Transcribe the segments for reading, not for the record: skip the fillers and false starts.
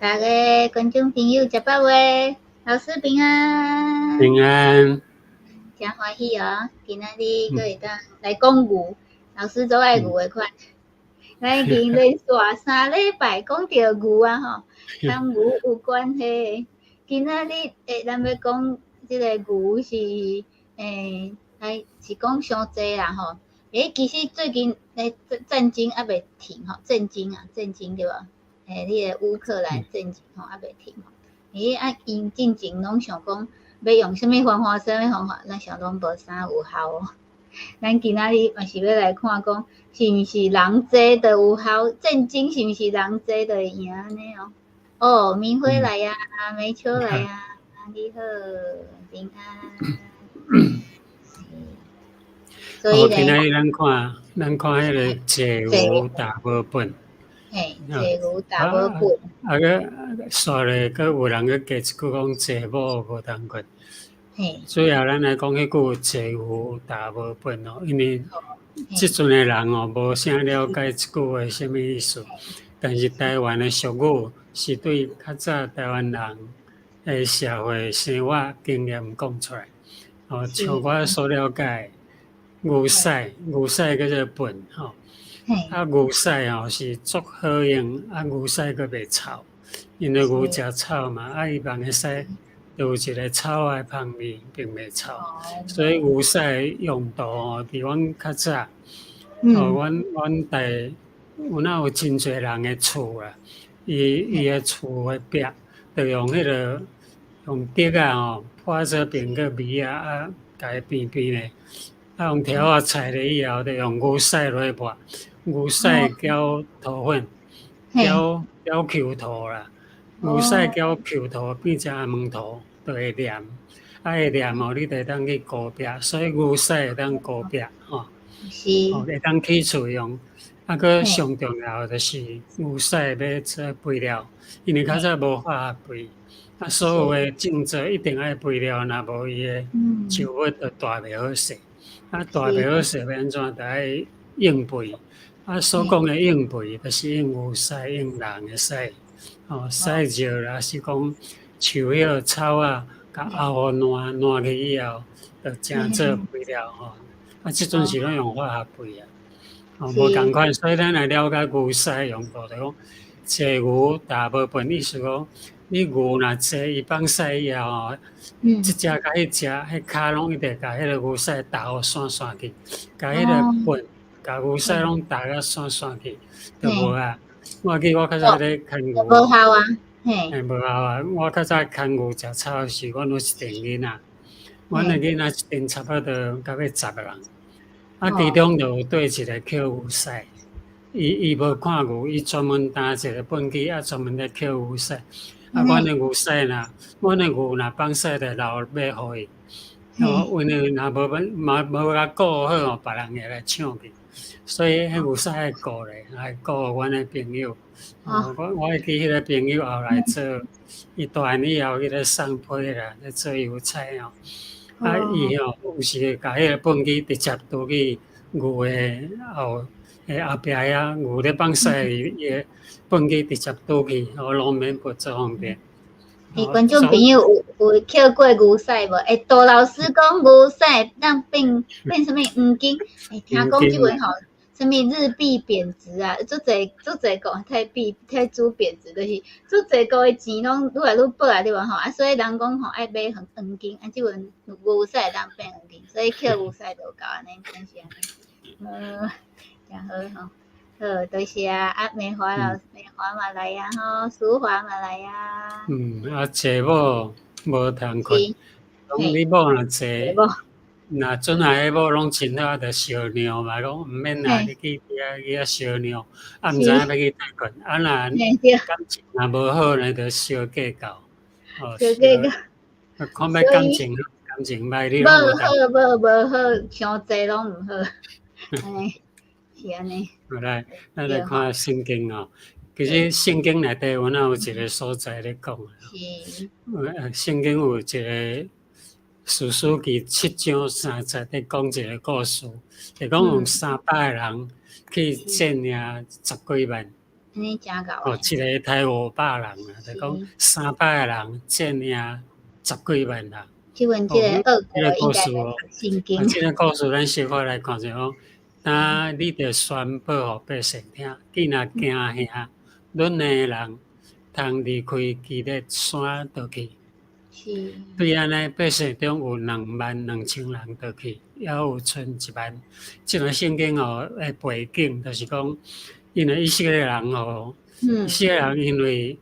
逐个觀眾朋友食飽未？老師平安。平安。誠歡喜哦，今仔日閣會當來講牛，老師足愛牛的款。咱已經連續三禮拜講著牛啊吼，佮牛有關係。今仔日咱欲講這个牛是來是講傷濟啦吼。其實最近戰爭猶未停吼，戰爭啊，戰爭對無？彼个烏克蘭戰爭吼猶未停吼。啊，𪜶進前攏想講欲用啥物方法，啥物方法，咱想攏無啥有效哦。咱今仔日嘛是欲來看講，是毋是人濟就有效？戰爭是毋是人濟就會贏按呢哦？哦，明輝來啊，梅秋來啊，你好，平安。所以今仔日咱看彼个濟牛踏無糞。嘿，濟牛踏無糞。啊閣煞咧，閣有人閣加一句講濟某無通睏。主要咱來講彼句濟牛踏無糞哦，因為這陣的人哦，無啥了解這句話啥物意思。但是台灣的俗語是對較早台灣人的社會生活經驗講出來。哦，像我所了解，牛屎，牛屎叫做糞吼。啊，牛屎吼是足好用，啊，牛屎閣袂臭，因為牛食草嘛，啊，伊放的屎就有一個草的芳味，並袂臭，所以牛屎的用途吼，佇阮較早，哦，阮台有哪有真濟人的厝啦，伊的厝的壁，就用彼个用竹仔吼，破做變個米仔啊，共伊扁扁的，啊，用條仔裁了以後，就用牛屎落去抹。牛屎攪塗粉，攪坵塗啦，牛屎攪坵塗變成阿毛塗，就會黏，啊會黏哦，你就會當去糊壁，所以牛屎會當糊壁吼，哦會當起厝用。啊，閣上重要就是牛屎欲做肥料，因為較早無化學肥，啊所有的種作一定愛肥料，若無伊的樹木就大袂好勢。啊大袂好勢欲按怎？就愛用肥。啊，所講的用肥，就是用牛屎、用人的屎，哦，屎尿啦，是講樹葉、草仔，共漚予爛爛去以後，就成做肥料吼。啊，這陣時攏用化學肥啊，哦，無仝款。所以咱來了解牛屎用途，就講濟牛踏無糞，意思講你牛若濟，伊放屎以後吼，這隻共彼隻，彼跤攏一直共彼个牛屎踏予散散去，共彼个糞。共牛屎攏踏甲散散去，就無啊。我記我較早咧牽牛，無效啊，嘿，無效啊！我較早牽牛食草時，阮有一陣囡仔，阮的囡仔一陣差不多到欲10个人，啊，其中就有綴一个抾牛屎，伊無看牛，伊專門擔一个畚箕，啊，專門咧抾牛屎。啊，阮的牛屎若，阮的牛若放屎就流欲予伊，哦，因為若無嘛無共顧好哦，別人會來搶去。所以彼牛屎愛顧咧，愛顧阮的朋友。哦，我會記彼个朋友後來做，伊大漢以後去咧送批啦，咧做郵差哦。啊，伊吼有時共彼個畚箕直接丟去牛的後壁遐，牛咧放屎，伊的畚箕直接丟去，予農民不做方便。觀眾朋友有抾過牛屎無？杜老師講牛屎當變啥物黃金？聽講這陣吼，啥物日幣貶值啊，足濟足濟國泰銖貶值，就是足濟國的錢攏愈來愈薄啊，對無吼？啊，所以人講吼愛買黃金，啊，這陣牛屎會當變黃金，所以抾牛屎就有夠按呢，真是按呢。誠好吼。好，多謝啊，美華老師，美華嘛來啊吼，淑華嘛來啊。嗯，啊，濟某無通睏，講你某若濟，若陣來彼某攏真好，就相讓嘛，講毋免啦，你去遐相讓，啊，毋知影欲去佗睏，啊，若感情若無好呢，就相計較，哦，相計較，看欲感情感情歹，你無好無無好，傷濟攏毋好，按呢，是按呢。好來，咱來看聖經哦。其實聖經內底有哪有一個所在咧講？聖經有一個士師記7章3節咧講一個故事，就講有300個人去戰贏十幾萬。按呢誠𠢕。哦，一个刣500人啊，就講300个人戰贏十幾萬人。這份這个俄國應該聖經。啊，這个故事咱小可來看者講，當你著宣布予百姓聽，見若驚嚇，阮的人通離開基列山倒去。對按呢，百姓中有22,000人倒去，猶有賰1萬。這段聖經哦的背景，就是講，因為以色列人哦，以色列人因為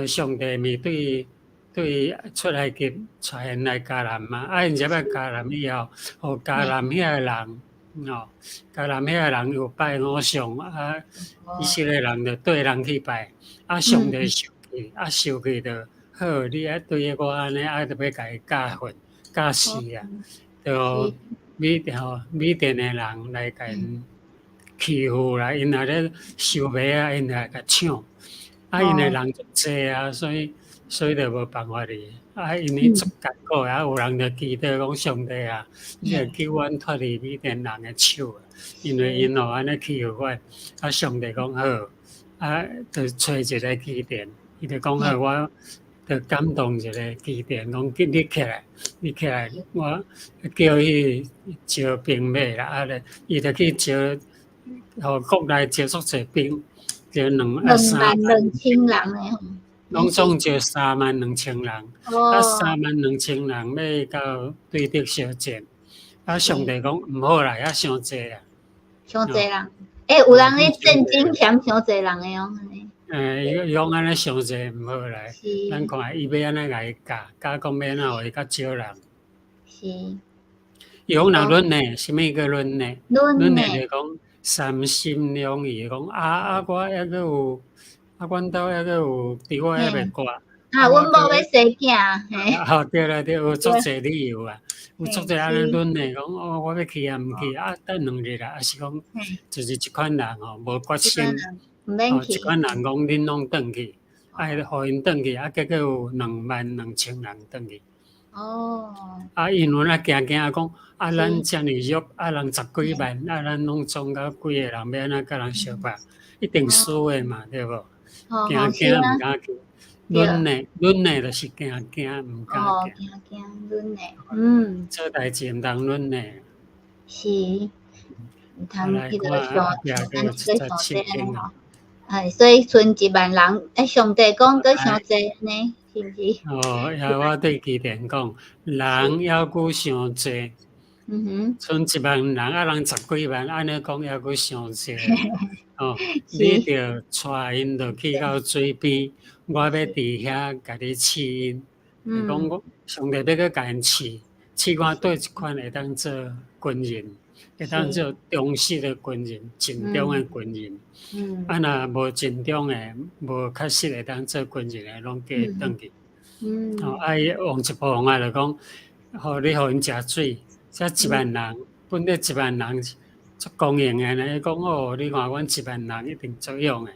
上帝面對對出埃及帶𪜶來迦南嘛，啊，𪜶入來迦南以後，予迦南遐个人，哦，迦南遐個人有拜偶像，啊，以色列人就綴人去拜，啊，上帝受氣，啊，受氣就好，你愛對我按呢，啊，就欲共伊教訓、教示啊，就米吼米甸的人來共𪜶欺負啦，𪜶若咧收麥仔，𪜶來共搶，啊，𪜶的人足濟啊，所以就無辦法哩，啊，𪜶咧足艱苦，啊，有人就祈禱講上帝啊，你會救阮脫離米甸人的手，因為𪜶哦按呢欺負阮，啊，上帝講好，啊，就揣一个基甸，伊就講好，我就感動一个基甸，講叫你起來，你起來，我叫伊招兵馬啦，啊咧，伊就去招，予國內招足濟兵，招兩啊三 22,000人的。攏總招32,000人，啊，32,000人欲到對敵相戰，啊，上帝講毋好啦，遐傷濟啊，傷濟人，欸，有人咧戰爭嫌傷濟人的哦。欸，伊講按呢傷濟毋好來，咱看伊欲按怎共伊教，教講欲按怎予伊較少人。伊講若論呢，啥物叫論呢？論呢就講三心兩意，講啊啊，我猶閣有。啊，阮兜猶閣有豬我猶未割。啊，阮某欲生囝。啊，對啦對，有足濟理由啊，有足濟按呢論的，講哦，我欲去啊，毋去啊，等兩日啦，抑是講就是這款人吼，無決心。哦，這款人講恁攏轉去，啊，予𪜶轉去，啊，結果有22,000人轉去。哦。啊，𪜶有那驚驚講，啊，咱遮爾弱，啊，人十幾萬，啊，咱攏總甲幾個人，欲按怎佮人相拍，一定輸的嘛，對無？驚驚毋敢去，忍呢忍呢，就是驚驚毋敢行。驚驚忍呢，嗯。做代誌毋通忍呢。是，毋通彼个想想咱咧想這按呢吼，哎，所以賰1萬人，欸，上帝講閣傷濟呢，是毋是？哦，也我對基甸講，人猶閣傷濟。賰1萬人，啊，人十幾萬，按呢講猶閣傷濟。哦，你著帶𪜶落去到水邊，我欲佇遐共你試𪜶。講我上帝欲閣共𪜶試，試看佗一款會當做軍人，會當做忠實的軍人，盡忠的軍人。啊，若無盡忠的，無確實會當做軍人的，攏叫伊轉去。哦，啊，伊用一部方法就講，予你予𪜶食水，才一萬人，本來一萬人足光榮的呢。伊講哦，你看阮一萬人一定足勇的，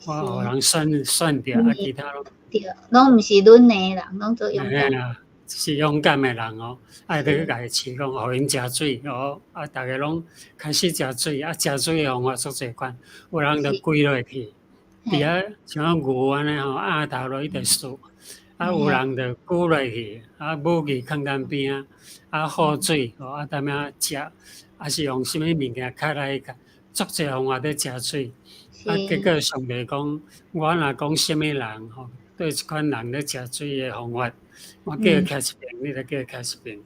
我予人選選著，啊，其他攏對，攏毋是阮的人，攏足勇敢。啦，是勇敢的人哦，啊，你去共伊試講，予𪜶食水哦，啊，逐个攏開始食水，啊，食水的方法足濟款，有人就跪落去，佇遐像牛按呢吼，壓頭落去就輸，啊，有人就舉落去，啊，武器囥佇邊仔，啊，喝水，哦，啊，踮遐食，啊是用啥物物件較來足濟方法咧食水，啊，結果上帝講，我若講啥物人吼，對這款人咧食水的方法，我叫伊徛一爿，你就叫伊徛一爿。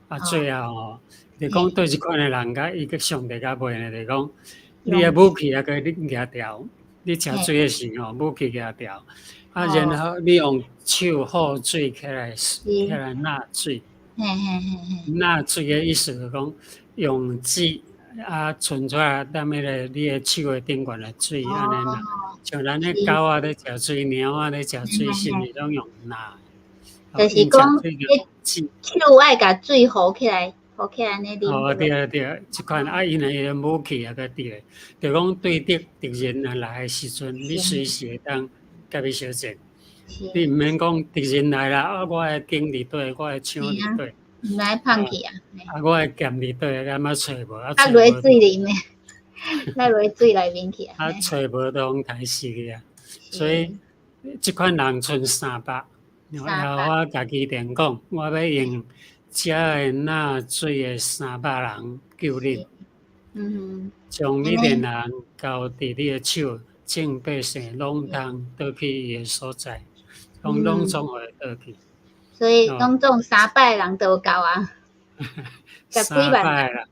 啊，最後吼，就講對這款的人，共伊佮上帝共問的，就講你的武器猶閣你舉牢，你食水的時候武器舉牢，啊，然後你用手和水起來，起來納水。納水的意思就講用舌啊，伸出來踮彼个你的手的頂懸的水按呢納，像咱的狗仔咧食水，貓仔咧食水，是毋是攏用納？就是講，你手愛共水和起來，和起來按呢啉。哦，對對，這款啊，因為伊的武器猶閣佇咧，就講對敵敵人若來的時陣，你隨時會當共伊相戰。你毋免講敵人來啦，啊，我的弓佇佗，我的槍佇佗，毋知放去啊！啊，我的劍佇佗，敢若揣無？啊，落水裡面。落落水內面去啊！啊，揣無都攏刣死去啊！所以這款人賰300，耶和華共基甸講，我欲用遮的納水的300人救恁。將米甸人交佇你的手，眾百姓攏通倒去伊的所在，攏總會倒去。所以攏總300人都有夠啊！三百人，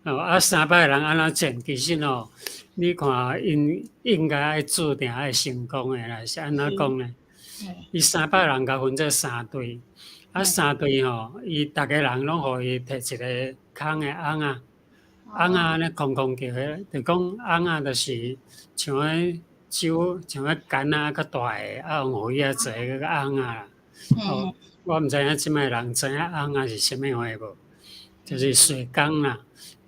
哦啊，300人按怎戰？其實哦，你看𪜶應該愛注定愛成功的啦，是按怎講呢？伊三百人共分做三隊，啊三隊吼，伊逐個人攏予伊提一個空的甕仔，甕仔按呢空空叫的，就講甕仔就是像彼酒，像彼矸仔較大个，啊用魚仔做彼個甕仔啦。哦，我毋知影這擺人知影甕仔是啥物貨無？就是水缸啦，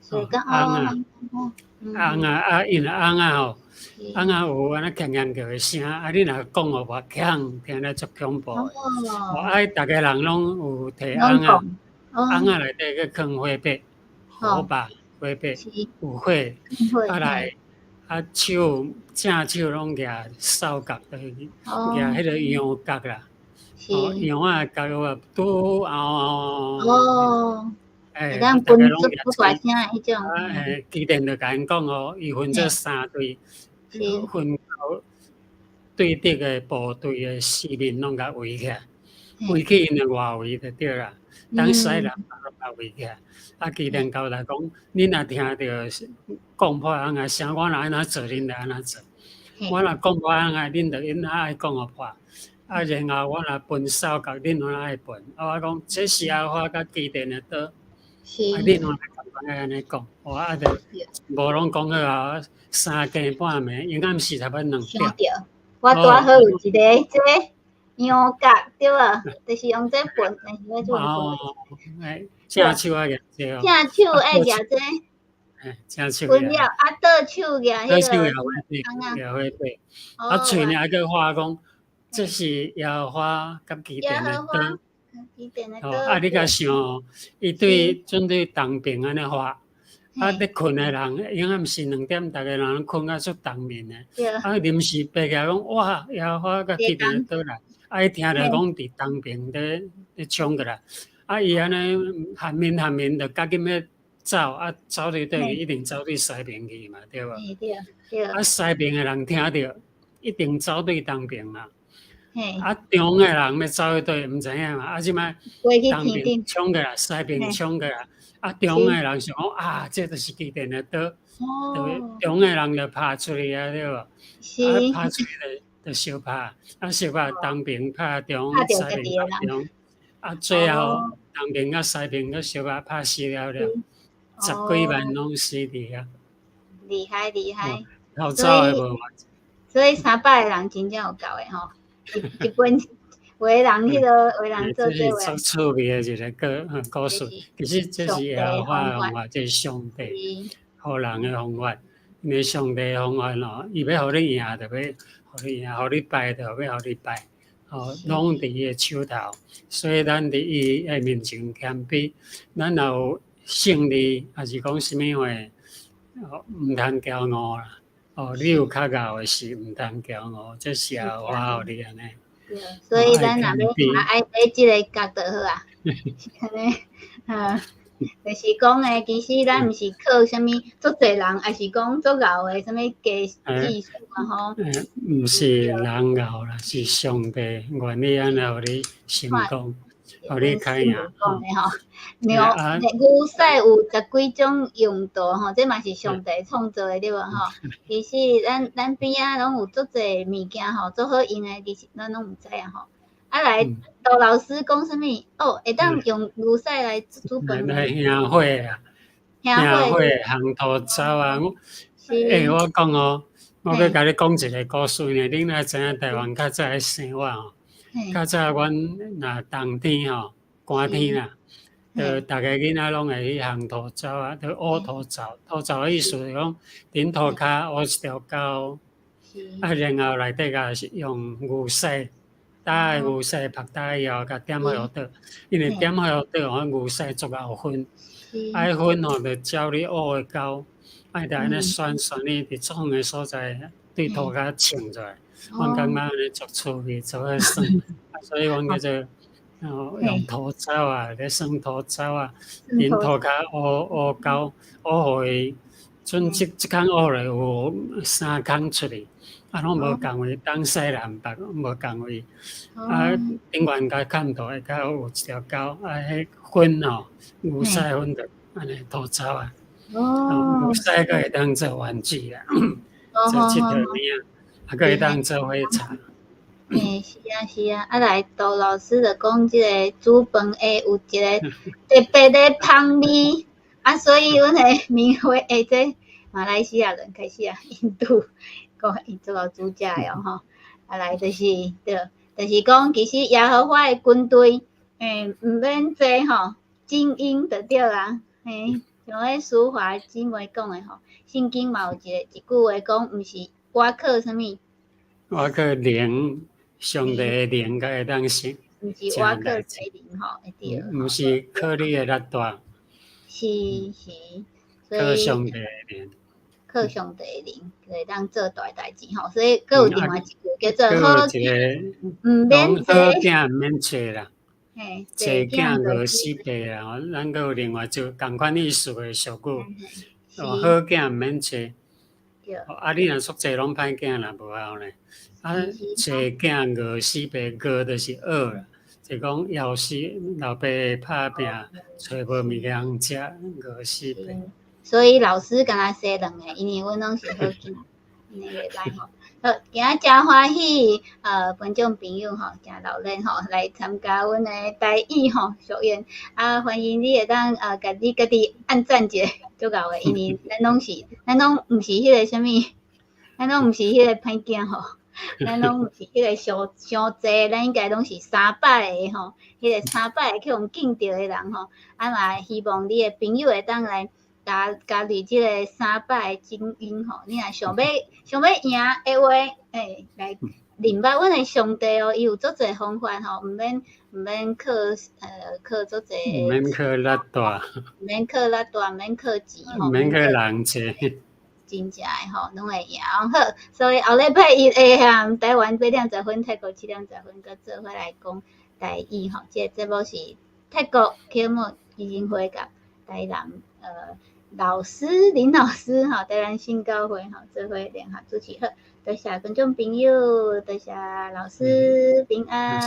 水缸甕仔，甕仔啊，因為甕仔吼，甕仔有按呢鏘鏘叫的聲，啊，你若講予偌響，聽咧足恐怖的。哦，啊，逐个人攏有提甕仔，甕仔內底閣囥火把，火把，火把有火，啊來，啊手正手攏舉掃角，就是舉彼个羊角啦，哦，羊仔角啊，拄嗷哦。欸，逐家攏不大聲的彼種。啊，嘿，基甸就共𪜶講哦，伊分做三隊，分到對敵的部隊的四面攏共圍起來，圍起𪜶的外圍就對啦。東西南北攏共圍起來。啊，基甸交代講，恁若聽著講破甕仔聲，我若按怎做，恁就按怎做。我若講破甕仔，恁就應該愛講予破。啊，然後我若分掃角，恁有愛分。啊，我講這是耶和華佮基甸的刀。啊！恁有感覺按呢講，我啊就無攏講好啊，三更半暝，應該是差不多2點。我拄好有一个這个羊角對無？就是用這分，欸，這哦，欸，正手愛舉這哦。正手愛舉這。欸，正手。分了，啊，倒手舉彼個。倒手舉火把，舉火把。啊，喙爾閣話講，這是耶和華佮基甸的刀。哦，啊！你共想，伊對準對東邊按呢發，啊，咧睏的人，永遠是2點，逐个人攏睏甲足冬眠的。啊，臨時爬起來講，哇！耶和華佮基甸的刀來，啊，伊聽著講佇東邊咧衝過來，啊，伊按呢含面含面就趕緊欲走，啊，走對佗去，一定走對西邊去嘛，對無？啊，西邊的人聽著，一定走對東邊嘛。啊，中的人欲走去佗，毋知影嘛。啊，這擺東邊衝過來，西邊衝過來，啊，中的人想講啊，這就是基甸的刀，中的人就拍出去啊，對無？啊，拍出去就相拍，啊，相拍東邊拍中，西邊拍中，啊，最後東邊佮西邊閣相拍拍死了了，十幾萬攏死佇遐。厲害厲害。逃走的無偌濟。所以300個人真正有夠的吼。一般有的人彼个，有的人做這個。這是足趣味的一个故事。其實這是耶和華的方法，這是上帝予人的方法。因為上帝的方法哦，伊欲予你贏，就欲予你贏；予你敗，就欲予你敗。哦，攏佇伊的手頭。所以咱佇伊的面前謙卑，咱若有勝利，抑是講啥物話，毋通驕傲啦。哦，你有較𠢕的是毋通驕傲，這是耶和華予你按呢。對，所以咱若欲愛買這个角就好啊。是按呢，哈，就是講咧，其實咱毋是靠啥物足濟人，抑是講足𠢕的啥物技術啊吼。毋是人𠢕啦，是上帝願意按呢予你成功，予你開贏。講的吼，牛牛屎有十幾種用途吼，這嘛是上帝創造的對無吼？其實咱邊仔攏有足濟物件吼，足好用的，其實咱攏毋知影吼。啊來，杜老師講啥物？哦，會當用牛屎來煮飯。來營火啊，營火烘吐槽啊！欸，我講哦，我欲共你講一个故事呢。恁若知影台灣較早的生活吼？較早阮若冬天吼，寒天啦，就逐个囡仔攏會去烘吐槽啊，就挖土灶。吐灶的意思是講，佇塗跤挖一條溝，啊，然後內底共用牛屎，焦的牛屎曝焦以後，共點火予著。因為點火予著吼，牛屎足𠢕熏，啊，彼熏吼就照你挖的溝，啊，愛著按呢旋旋伊佇足遠的所在，對塗跤穿出來，阮感覺按呢足趣味，足好耍，所以阮叫做用塗走仔，咧耍塗走仔，𪜶塗跤烏烏溝烏予伊，陣這這空烏落有三空出去，啊攏無仝位，東西南北無仝位，啊頂懸共崁塗下跤有一條溝，啊彼粉吼，牛屎粉就按呢塗走仔。牛屎閣會當做玩具啦，做𨑨迌物仔，啊閣會當做伙柴。嘿，是啊是啊，啊來杜老師就講這个煮飯會有一个特別的芳味，啊所以阮的明輝欸這馬來西亞人開始啊，印度講伊做老煮食的哦吼，啊來就是對，就是講其實耶和華的軍隊，欸毋免濟吼，精英就對啊，嘿。像彼淑華姊妹講的吼，聖經嘛有一個一句話講，毋是我靠啥物？我靠靈，上帝的靈才會當成。毋是我靠才能吼，會對。毋是靠你的力大。是是，所以靠上帝的靈。靠上帝的靈，就會當做大代誌吼。所以閣有另外一句叫做好囝，毋免好囝毋免揣啦。濟囝餓死爸啊！咱閣有另外一個仝款意思的俗語，哦，好囝毋免揣，啊，你若煞濟攏歹囝啦，無效呢。啊，濟囝餓死爸，餓就是餓啦，就講枵死老爸拍拚，揣無物件通食，餓死爸。所以老師敢若生兩個，因為阮攏是好囝，按呢袂䆀吼。好，今仔誠歡喜，觀眾朋友吼，誠熱烈吼，來參加阮的台語吼學院，啊，歡迎你會當共你家己按讚一下，足𠢕的，因為咱攏是，咱攏毋是彼個啥物，咱攏毋是彼個歹囝吼，咱攏毋是彼個傷傷濟，咱應該攏是300個吼，彼個300個去予敬著的人吼，啊嘛希望你的朋友會當來加加入這個300個精英吼，你若想欲贏的話，欸，來認捌阮的上帝哦，伊有足濟方法吼，毋免靠足濟，毋免靠力大，毋免靠力大，毋免靠錢吼，毋免靠人濟，真正的吼，攏會贏。好，所以後禮拜一下下台灣8點10分，泰國7點10分，閣做伙來講台語吼。這個節目是泰國啟幕基金會佮台南老師林老師吼，台南新教會吼，做伙聯合主持。好，多謝觀眾朋友，多謝老師，平安。